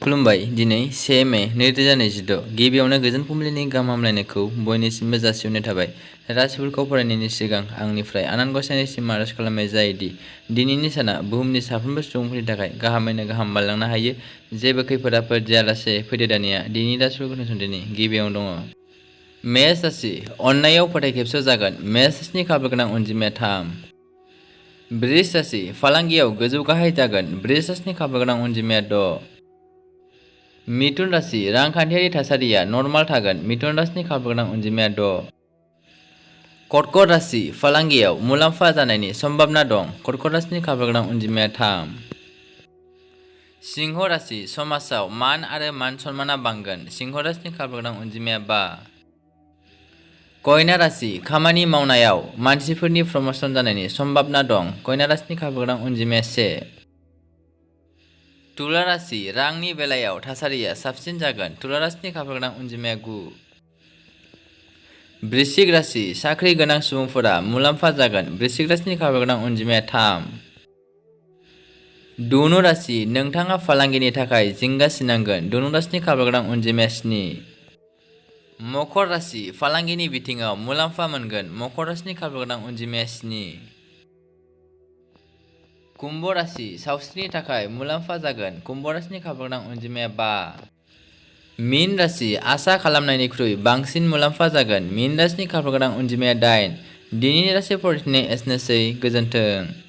खुलुमबाय दिनै 1 मे 2026 गिबियावनो गोजोन फुंबिलिनि गाहाम हामलायनायखौ बयनिसिमबो जासिहरनाय थाबाय। राशिफोरखौ फरायनायनि सिगां आंनिफ्राय आनान गसाइनिसिम आरज खालामनाय जायोदि दिनैनि साना बुहुमनि साफ्रोमबो सुबुंफोरनि थाखाय गाहामैनो गाहाम बारलांनो हायो। जेबो खैफोद आफोद जायालासे फैदो दानिया दिनैनि राशिफोरखौ खोनासंदिनि गिबियावनो दङ मेष राशि अननायाव फोथाय खेबस' जागोन। मेष राशिनि खाफाल गोनां अनजिमाया 3। वृष राशि फालांगियाव गोजौ गाहाय जागोन। वृष राशिनि खाफाल गोनां अनजिमाया 6। मिथुन राशि रांखान्थियारि थासारिया नर्माल थागोन। मिथुन राशिनि खाफाल गोनां अनजिमाया 6। कर्कट राशि फालांगियाव मुलाम्फा जानायनि सम्भावना दं। कर्कट राशिनि खाफाल गोनां अनजिमाया 3। सिंह राशि समाजाव मान आरो मान सन्माना बांगोन। सिंह राशिनि खाफाल गोनां अनजिमाया 5। कन्या राशि खामानि मावनायाव मानसिफोरनि प्रमसन जानायनि सम्भावना दं। कन्या राशिनि खाफाल गोनां अनजिमाया 1। तुला राशि रांनि बेलायाव थासारिया साबसिन जागोन। तुला राशिनि खाफाल गोनां अनजिमाया 9। वृश्चिक राशि साख्रि गोनां सुबुंफोरा मुलाम्फा जागोन। वृश्चिक राशिनि खाफाल गोनां अनजिमाया 3। धनु राशि नोंथाङा फालांगिनि थाखाय जिंगासिनांगोन। धनु राशिनि खाफाल गोनां अनजिमाया 7। मकर राशि फालांगिनि बिथिङाव मुलाम्फा मोनगोन। मकर राशिनि खाफाल गोनां अनजिमाया 7। कुम्भ राशि सावस्रिनि थाखाय मुलाम्फा जागोन। कुम्भ राशिनि खाफाल गोनां अनजिमाया 5। मीन राशि आसा खालामनायनिख्रुइ बांसिन मुलाम्फा जागोन। मीन राशिनि खाफाल गोनां अनजिमाया 8। दिनैनि राशि फरायनाया एसेनोसै गोजोन्थों।